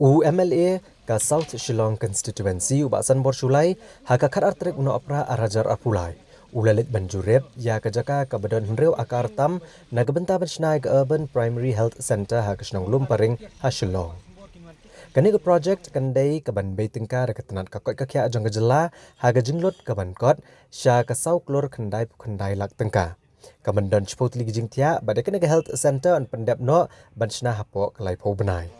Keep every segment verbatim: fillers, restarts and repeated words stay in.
U MLA ka South Shillong Constituency, u Bah Sanbor Shullai, ha ka khatar tarik u Nohprah arhajar arphew lai, u la leit ban jurip ïa ka jaka kaba don hynriew akar tam na ka bynta ban shna ïa ka Urban Primary Health Centre ha ka shnong Lumparing ha Shillong. Kane ka project kan dei kaban bei tyngka da ka tnat ka koit ka khiah jong ka jylla ha ka jinglut kaban kot sha ka saw klur khyndai phew khyndai lak tyngka. Kaban don shiphew tylli ki jingthiah bad ïa kane ka health centre yn pyndep noh ban shna hapoh ka laiphew bnai.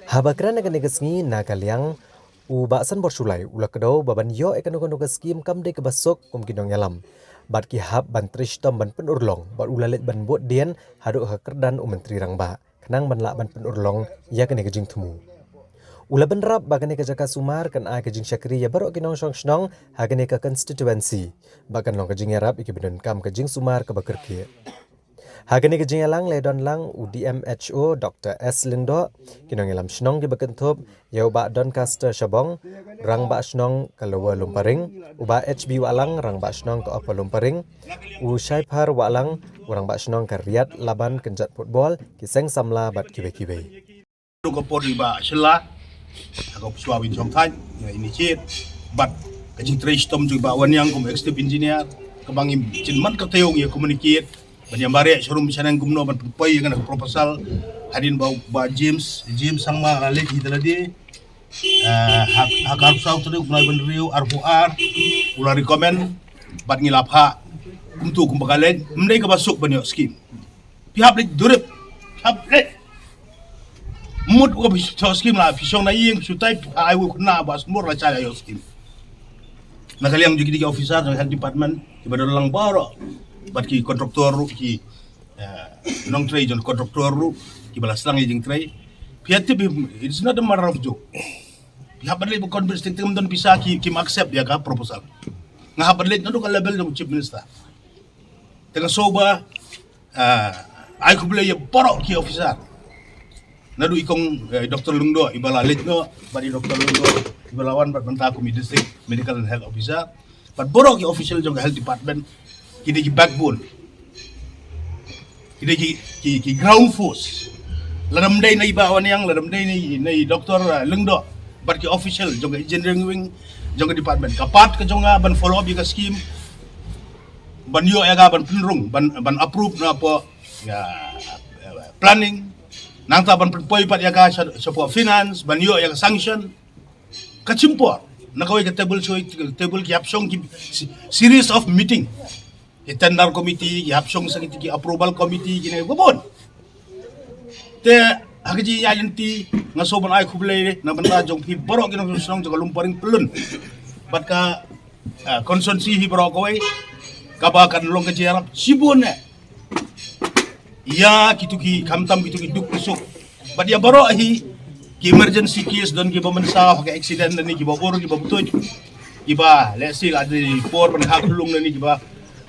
Haba kren ha kane ka sngi na ka liang u Bah Sanbor Shullai u la kdew ba ban ïoh ïa kano kano ka skim kam dei kaba suk kum ki nongïalam, bad ki hap ban trei shitom ban pynurlong, bad u la leit ban bud dien haduh ha ka kyrdan u Myntri Rangbah khnang ban lah ban pynurlong ïa kane ka jingthmu. U la bynrap ba kane ka jaka sumar kan ai ka jingshakri ïa baroh ki nongshong shnong ha kane ka constituency, ba kan long ka jingïarap ïa kiba donkam ka jingsumar kaba kyrkieh. Ha kane ka jingïalang la don lang u DMHO Dr S Lyngdoh, ki nongïalam shnong kiba kynthup ïa u Bah Doncaster Shabong, Rangbah Shnong ka Lower Lumparing, u Bah H B Wahlang, Rangbah Shnong ka Upper Lumparing, u Shaiphar Wahlang, u Rangbah Shnong ka Riat Laban Kynjat Football, ki seng samla bad kiwei kiwei. Ruh ka por i Bah Shylla, ha ka pyrshah win jong thaiñ, ïa initiate, bad ka jingtrei shitom jong i Bah Wanniang kum executive engineer, kaba ngi jin man ka taïew ngi communicate, ban ïa mareh sharum shaneng kumno ban pynpoi ïa kane ka proposal, hadien ba, Bah James, James Sangma la leit hi da lade, eh, ha, ha ka arphew saw tarik u bnai ba hynriew arphew ar, u la recommend, bad ngi la phah, kumtu kumba ka leit, ym dei kaba suk ban ïoh skim. Phi hap leit jurip, phi hap leit. Mut u ka phi shong skim la, phi shong na ïing, phi shu tai, phi ai u khynnah Bah Sanbor la shah ïoh skim. Na ka liang jong ki dei ki officer jong health department, kiba don lang baroh, bad ki contractor ruh, ki, eh, nongtrei jong contractor ruh, kiba la sdang ïa jingtrei. Phi hap tip, it's not a matter of joke. Phi hap ban leit ba convince, teng teng ym don pisa ki, kim accept ïa ka proposal. Nga hap ban leit naduh ka level jong chief minister. Te nga sngew ba, ah, ai khublei ïa baroh ki officer. Naduh i kong, eh, Doctor Lyngdoh, iba la leit noh, bad i Doctor Lyngdoh, iba la wan bad mynta kum i District Medical and Health Officer. Bad baroh ki official jong ka health department, ki dei ki backbone. Ki dei ki, ki, ki ground force. Lada ym dei na i Bah Wanniang, lada ym dei na i, na i Doctor, eh, Lyngdoh, bad ki official jong ka engineering wing, jong ka department. Ka part ka jong nga ban follow up ïa ka skim, ban ïoh ïa ka ban pynrung, ban, ban approve na poh, ïa, planning. Nangta ban pynpoi pat ïa ka sha, sha poh finance, ban ïoh ïa ka sanction. Ka shim por. Na kawei ka table, shoi, table ki hap shong ki se-, series of meeting. Ki tender committee, ki hap shong sa ki, ki approval committee, kine kiba bun. Te ha ka jingïaid lynti, nga sngew ban ai khublei na bynta jong phi baroh ki nongshong shnong jong ka Lumparing Pyllun. Bad ka, ah, constituency hi baroh kawei, kaba kan long ka jingïarap shibun eh ïa kito ki, khamtam kito ki duk ki suk. Bad ïa baroh hi ki emergency case, don kiba mynsaw ha ka accident lane kiba ur kiba btuid, kiba lehse la dei por ban khah khunlung lane kiba,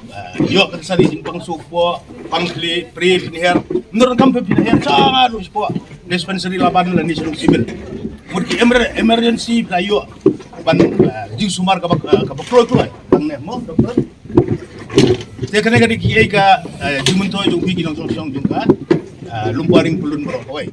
eh, ïoh kan sa dei jingpang suk poh, pang khlieh, pre, pynhiar. Ym don kam pynhiar, sha nga ruh sha poh dispensary Laban lane sha Nongsimin. Mut ki emer-, emergency phi la ïoh ban, eh, jingsumar kaba, eh, kaba kloi kloi. Tang ne mo, doctor. Te kane ka dei kiei ka, eh, jingmyntoi jong phi ki nongshong shnong jong ka, eh, Lumparing Pyllun baroh kawei.